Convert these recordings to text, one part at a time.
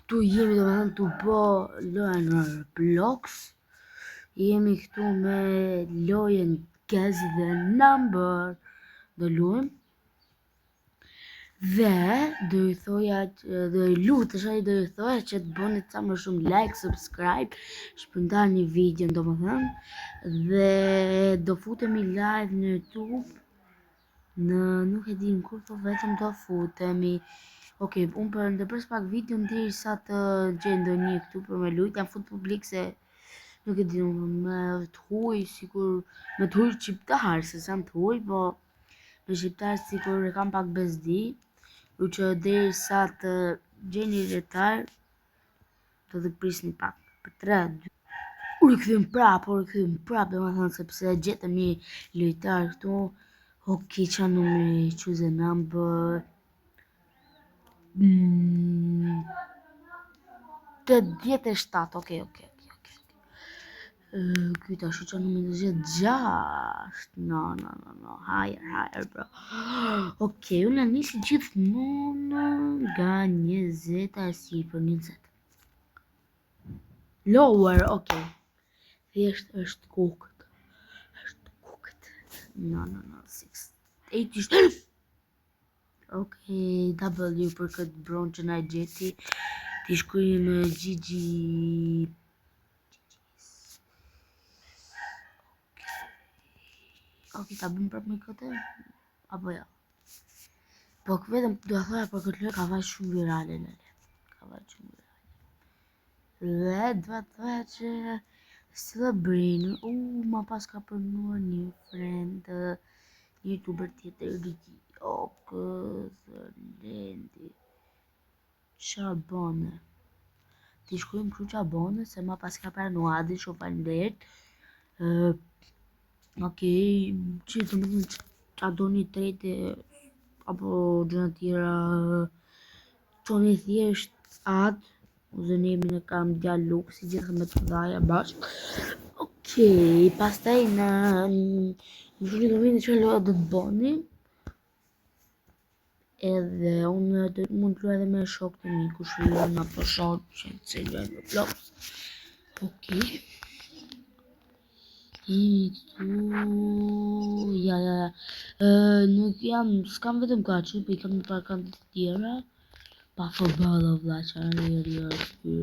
Këtu jemi domethënë tu bo lojën në Roblox. Jemi këtu me lojën Guess the Number. Do luajmë. Dhe do ju thoja do ju lutesha do ju thoja që të bëni sa më shumë like, subscribe, shpërndani videon domethënë dhe do futemi live në YouTube në nuk e dim kur po vetëm do futemi. Ok, unë po ndërpres pak videon derisa të gjej ndonjë këtu për me lujt, jam fut publik se nuk e di unë me të huaj sikur me të huaj shqiptar se s'janë të huaj, po Me shqiptar sikur e kam pak bezdi, ju që derisa të gjeni lojtar, do të prisni pak. Për 3, 2, u rikthyem prap, u rikthyem prap, domethënë sepse gjetëm një lojtar këtu. Ok, ça numri, choose a number. Mm, 87, ok, ok, ok, ok. Ky tash ça numri të zgjedh 6. No, no, no, no. Higher, higher, bro. Ok, unë e nisi gjithmonë nga 20 e sipër 20. Lower, ok. Thjesht është cooked. Është cooked. No, no, no, 6. 8 ishte. Ok, W për këtë bron që na e gjeti. T'i shkruajmë GG. Ok, ta bëjmë prapë me këtë? Apo jo? Po vetëm do thoja për këtë lojë ka vajt shumë virale lele. Ka vajt shumë virale. Dhe do të thoja që Celebrate, u ma paska pranuar një friend, një youtuber tjetër Riki. Ok, Lendi. Ça bone? T'i shkruajmë kështu ça bone se ma paska pranuar, Adi shumë faleminderit. Uh, ok, që të më thënë ça doni trade apo gjëra tjera Çoni thjesht add, usernamein e kam djalë si gjithë me të dhaja bashkë. Okej, pastaj në në shkruani komente çfarë loja do të bëni. Edhe unë do mund të luaj edhe me shokët e mi, kush luan apo shokë që të luajnë Roblox. Okej. Jemi këtu, ja, ja, ja. nuk jam, s'kam vetëm kaq, po i kam një pak të tjera. Pa fërbëllë, vlla, që njeri është ky.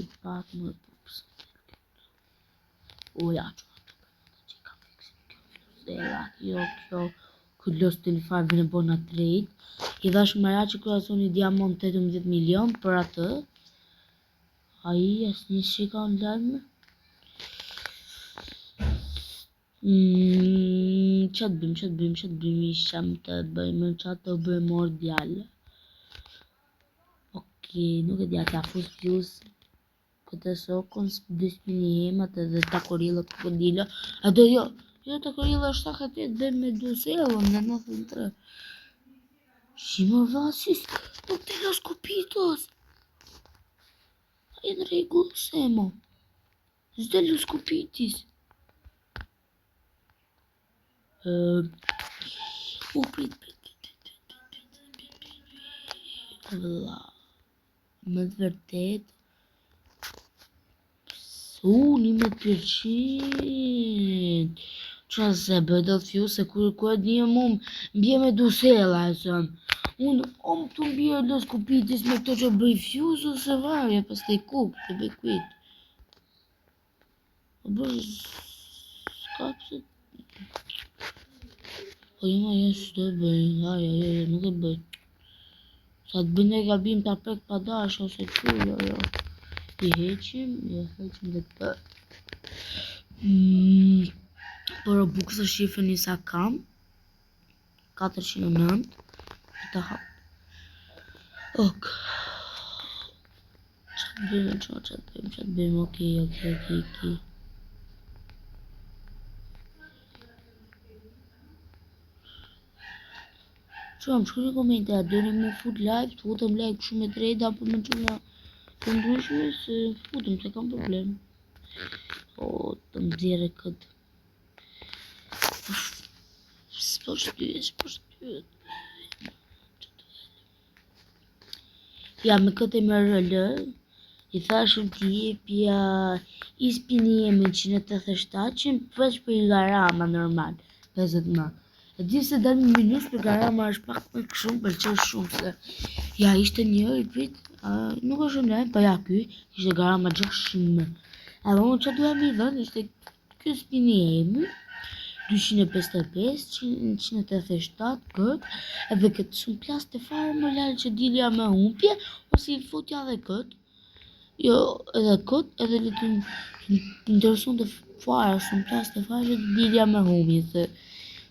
I pak më pupsë. O, ja, që që ka fiksim kjo Zela, kjo, kjo, ky Lost 25 në bona trade. I dhash më ra që krasoni diamond 18 milion për atë. Ai asnjë si ka online. Mm, ça të bëjmë, ça të bëjmë, ça të bëjmë, ça të bëjmë, ça të bëjmë, mor djalë. Ok, nuk e di a t'ja fus fuse këtë sokun, dysmini hemat edhe takorilla krokodila. A do jo, jo takorilla 78 bëjmë me dusellën në 93. Shimo vasis, nuk të los kupitos. A je në rregull se mo. S'do los kupitis. Uh, u prit, prit, prit, prit, prit, prit, prit, prit, prit, vlla. Me të vërtet. U, 11%. Qa se bëj do të fuse, se kur, kur e di mu, mbje me dusela e sëm. Unë, o më të mbje los kupitis me këto që bëj fuse, ose varja, pas të kuk, të bëj quit. O bërë, s'ka pse... Po jo, ma jo, s'do e bëj, ja, ja, jo, jo, nuk e bëj. Sa të bëj një gabim ta prek pa dash, ose që, jo, jo. I heqim, i heqim dhe këtë. Mm, por Robux të shifeni sa kam. 409. Ta hap. Ok. Ça të bëjmë, ça të bëjmë, ça të bëjmë, ok, ok, ok, ok. Që më shkruani komente, a doni mu fut live, të futem live kështu me trade apo me çuna të ndryshme, se futem, se kam problem. O, të nxjerrë këtë. S'po shtyhet, s'po shtyhet. Ja, me këtë MRL, i thashëm t'i jepja i spini emrin 187, që veç për i garama normal, 50 më. E di se dal në minus për garama është pak më kështu, më pëlqen shumë se ja ishte një i prit, uh, nuk është shumë lajm, po ja ky ishte garama 600 më. Edhe unë që duhet me i dhënë ishte ky spini emri 255, 187, kët, edhe këtë shumë plas të fare më lalë që dilja me humpje, ose i futja edhe kët. Jo, edhe kët, edhe le të intereson të fare, shumë plas të fare që dilja me humpje, se,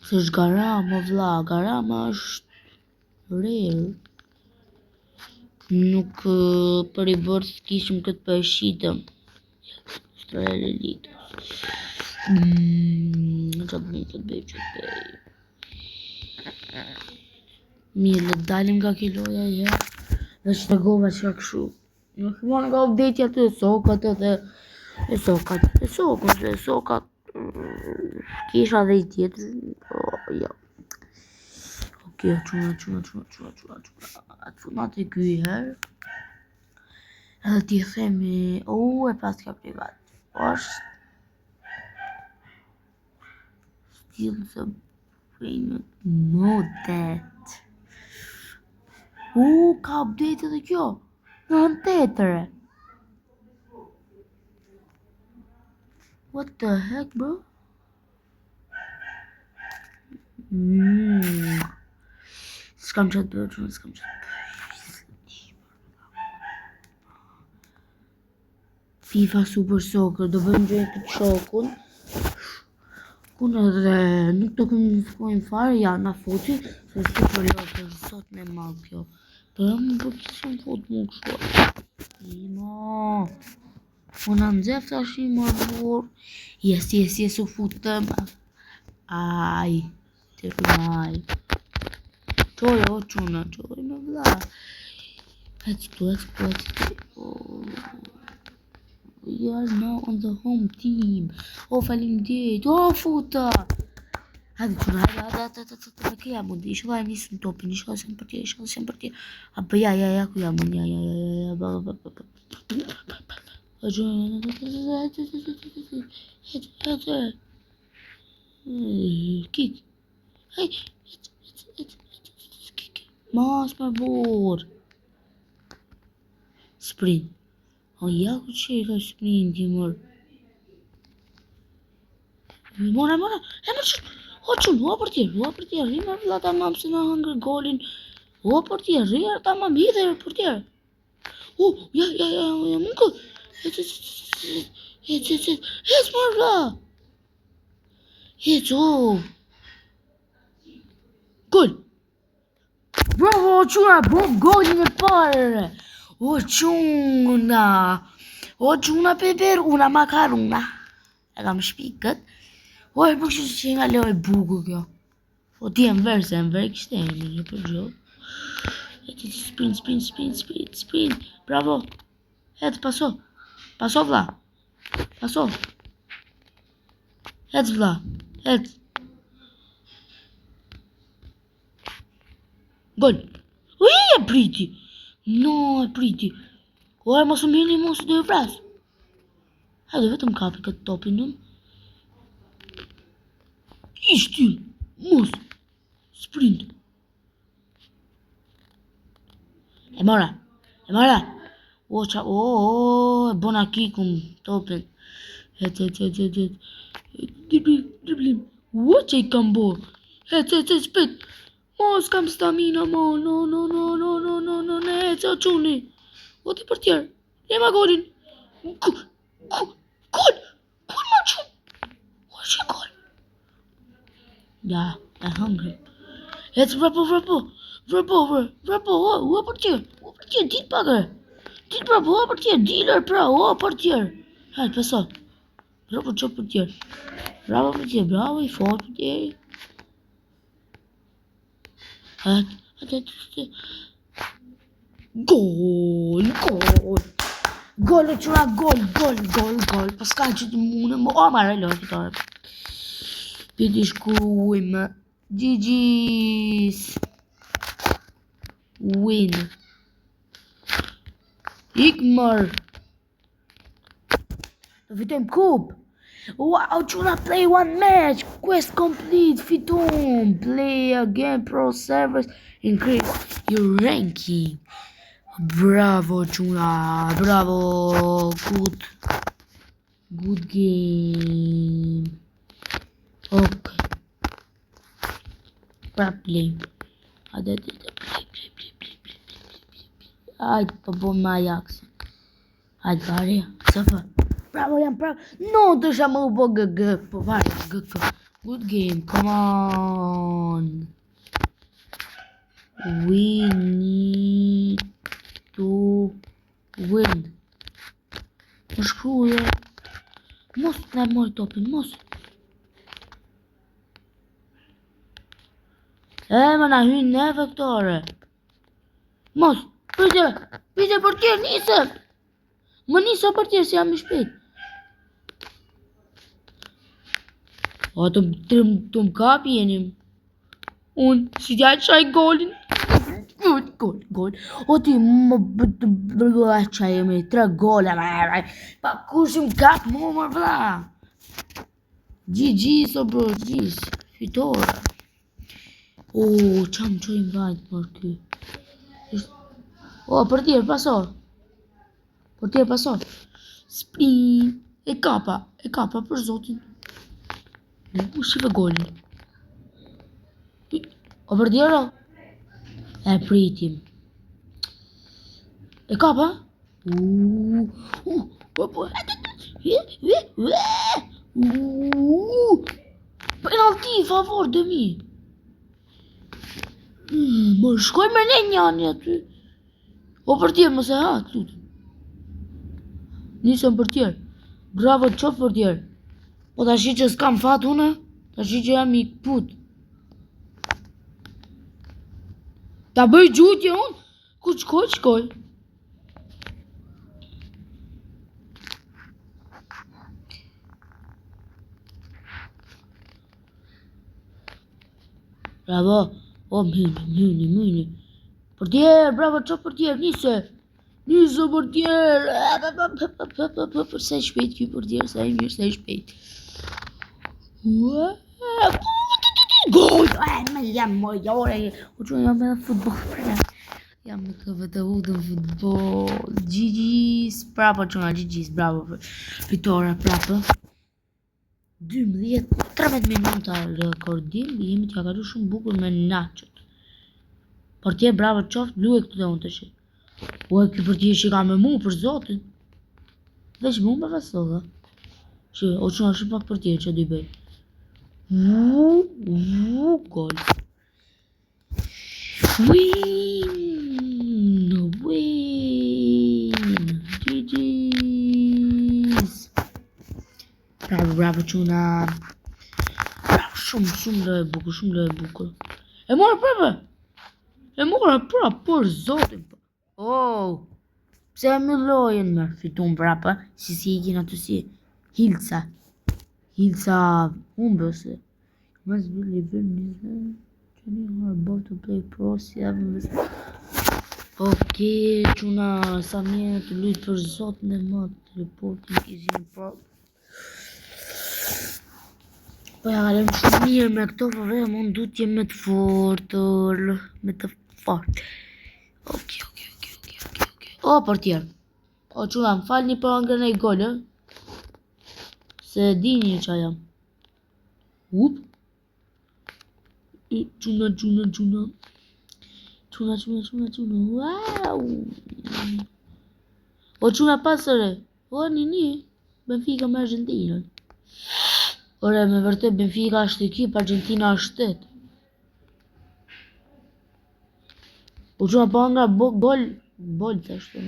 se është garama, vlla, garama është rare. Nuk për i bërë s'kishim këtë për e shitëm. Strele litë. Mm, që të bëj, që të bëj, që të bëj. Mirë, le të dalim nga kjo loja ja. Dhe që të gova që ka kështu. Nuk më nga update aty sokat edhe e sokat, e sokat, e sokat. Kisha dhe i tjetër, po jo. Ok, çuna, çuna, çuna, çuna, çuna, çuna. Atë funat e ky herë. Edhe ti themi, u, e pas ka privat. Poshtë. Steal the brainrot modet. U, ka update edhe kjo. Në hënë tetëre. What the heck, bro? Mm. S'kam që të bërë, s'kam që të bërë. FIFA Super Soccer, do bëjmë gjë këtë shokun. Kun edhe nuk do komunikojmë fare, ja na futi, se super lojë për zot me madh kjo. Po jo më për pse më fut mu kështu. Imo. Po na nxef tash i mor burr. Yes, yes, yes, u futëm. Aj, të rrumaj. Qoj, o çuna, qoj me vlla. Ec këtu, ec këtu, ec këtu. Oh. You are now on the home team. O, faleminderit. O, futa. Hajde, çuna, hajde, hajde, hajde, hajde, hajde, hajde, ku jam unë? Inshallah e nisëm topin, inshallah s'jam portier, inshallah s'jam portier. Apo ja, ja, ja, ku jam unë, ja, ja, ja, ja, ja, ba, ba, ba, ba, ba, ba, ba. O, çuna, hajde, hajde, hajde, hajde, Kik. Hej, ec, ec, ec, ec, ec, kik. Mas më burr. Sprint. O ja ku që i ka sprint i mor. Mora, mora. E më që... O çun, o portier, o portier, rri më vlla tamam se na hëngër golin. O portier, rri tamam, hidhe portier. O, ja, ja, ja, ja, mund kë. Ec, ec, ec, ec, ec, ec, ec, mor vlla. Ec, o. Gol. Bravo, o çuna, bom golin e parë. O çuna. O çuna peperuna makaruna. E kam shpik kët. O e për që nga lojë e bukur kjo. O ti Enver, se Enver kishte emrin, jo për gjë. E ti sprint, sprint, sprint, sprint, sprint. Bravo. Ec, paso. Paso, vlla. Paso. Ec, vlla. Ec. Gol. Ui, e priti. No, e priti. Ore, mos më hini, mos do e vras. Hajde, vetëm kapi këtë topin unë. Ishti, mos. Sprint. E mora, e mora. O, qa, o, o, e bona kikun topin. Et, et, et, et, et. Driblim, driblim. O, që i kam bo. Et, et, et, shpejt. Mos kam stamina, mo, no, no, no, no, no, no, no, no, ec, o çuni. O ti portier. Lema golin. Gol, gol, gol, gol, më çun. O, që gol. Ja, e hëngrëm. Ec, vrapo, vrapo, vrapo, vrapo, o, o, portier, o, portier, dil pak e. Dil vrapo, o, portier, dil, pra, o, portier. Hajde, paso. Bravo, ço portier. Bravo, portier, bravo, i fort, portier. Hajde, hajde, hajde. Gol, gol. Gol, o çuna, gol, gol, gol, gol. Po s'ka që të mune, mo, o, marrë, lojë, fitore. Piti shkruajmë. GG's. Win. Ik mër. Do fitojmë kup. Wow, çuna play one match. Quest complete, fitum. Play again pro servers increase your ranking. Bravo çuna, bravo. Good. Good game. Okay. Pra play. Hajde, hajde, play, play, play, play, play, play, play, play. Hajde, po bo me Ajax. Hajde, bari, SF. Bravo, jam prap. No, dësha më u bo GG. Po bari, GG. Good game, come on. We need to win. Më shkruje. Mos na mori topin, mos. E, më na hynë neve këtore. Mos, prite, prite portier, nise. Më nise portier, si jam i shpejt. O, të, të, të më kap jenim. Unë, si t'ja çaj golin. Gol, gol, gol. O ti, më bë, qa jemi, tre gola, pa kush më kap mu, më vla. GG, so bro, GG, fitore. O, qa më qoj invite, mër ky. O, portier, paso. Portier, paso. Sprin. E kapa, e kapa për zotin. U shife golin. O, portier, o. E pritim. E kapa? U, u, u, u, Penalti, favor dhe mi. Më shkoj me ne njani aty. O portier, mos e ha, të lutem. Nisëm portier. Bravo, qof portier. Po tashi që s'kam fat unë, tashi që jam i kput. Ta bëj gjutje unë, ku shkoj, shkoj. Bravo. O, më hyni, më hyni, më hyni. Portier, bravo, qof portier, nise. Nise portier. Për sa i shpejt ky portier, sa i mirë, sa i shpejt. Ua, Gol! E, më jam më jore. U që jam edhe futboll për Jam në KVTU të futboll. GG's, bravo çuna, GG's, bravo. Fitore prapë. 12, 13 minuta rekordim, jemi t'ja kalu shumë bukur me Nacho. Portier, bravo qoftë, luaj këtu dhe unë të shi. Ua, ky portier që ka me mu, për zotin. Veç mu me vasova. Shi, o çuna, shi pak portier që di bëj. Vu, vu, gol. Win, win, GG's. Bravo, bravo çuna. Bravo, shumë, shumë lojë e bukur, shumë lojë e bukur. E mora prapë. E mora prapë, për zotin. Oh, pse e mbyll lojën më fitum prapë, si si ikin aty si Hilca. Hilca humbëse. Must be level 20 are about to play pro 7. Ok, çuna, sa mirë të lujt për zotin e madh, reporting is in pro. Po ja kalojmë shumë mirë me këto, po vetëm unë du të jem me të fortër, me të fort. Ok, ok, ok, ok, ok, ok. O, portier. O, çuna, më falni për angën e gol, ë? Se dini qa jam. Up. Çuna, çuna, çuna. Çuna, çuna, çuna, çuna. Wow. O, çuna pasëre. O, nini. Benfica me Argentinën. Ore, me vërtet Benfica është ekip, Argentina është shtet. O çuna pa nga bo, gol, bol të ashtu.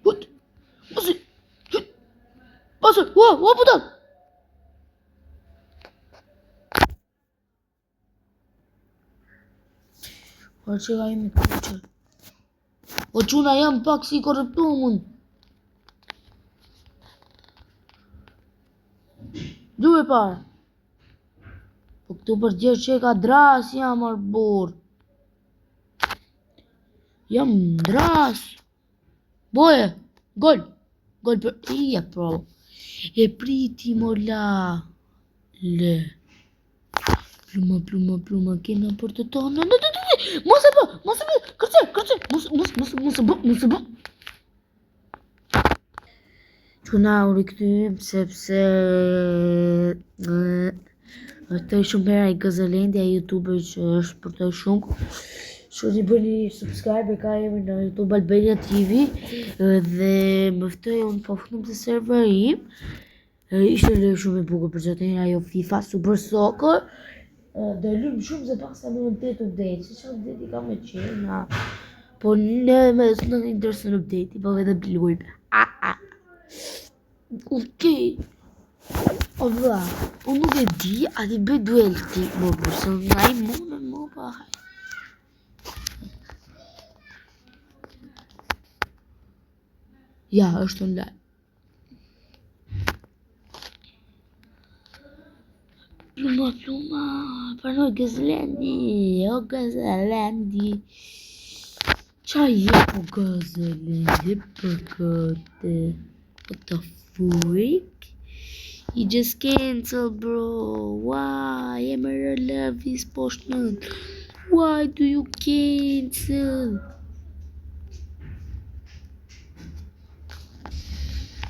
Hut! Mos i! Hut! Pasër! Ua, ua, putan! O që ka jemi kuqër. O çuna jam pak si korruptum unë. Duhe parë. Po këtu për tjerë që ka dras jam or burr. Jam dras. Boje, gol. Gol për... Ija, pro. E priti, mola. Le. Pluma, pluma, pluma, kena për të tonë. Në, në, në, në, mos e bë, mos e bë, kërce, kërce, mos, mos, mos, mos e bë, mos e bë. Çuna u rikthyem sepse është shumë herë ai Gëzelendi, ai youtuber që është për të shumë. Që i bëni subscribe e ka emrin në YouTube Albania TV dhe më ftoi unë po futem te serveri im. Ishte lojë shumë e bukur për zotin ajo FIFA Super Soccer. Do e luajm shumë se pas kam në 8 update, se çfarë update ka me qenë. Na. Po ne me s'na intereson update, po vetëm të luajm. A a. Okej. O vlla, unë nuk e di, a ti bëj duel ti, më për së nga i mundën, më pa haj. Ja, është online. Pluma, pluma, pranoj Gëzlendi, o Gëzlendi. Qa je po Gëzlendi për këtë? What the freak? You just cancel, bro. Why? MRL vis poshtë nën. Why do you cancel?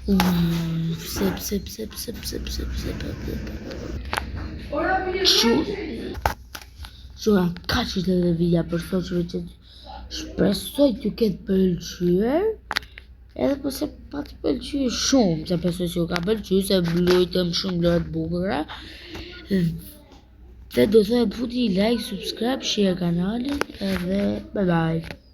Pse, pse, pse, pse, pse, pse, pse, pse, pse, Çu, çuna, kaq ishte edhe videoja për sot që që shpresoj t'ju ketë pëlqyer. Edhe po se pati pëlqyer shumë, se besoj se ju ka pëlqyer, se luajtëm shumë lojë të bukura. Dhe do thoja futi like, subscribe, share kanalin edhe bye bye.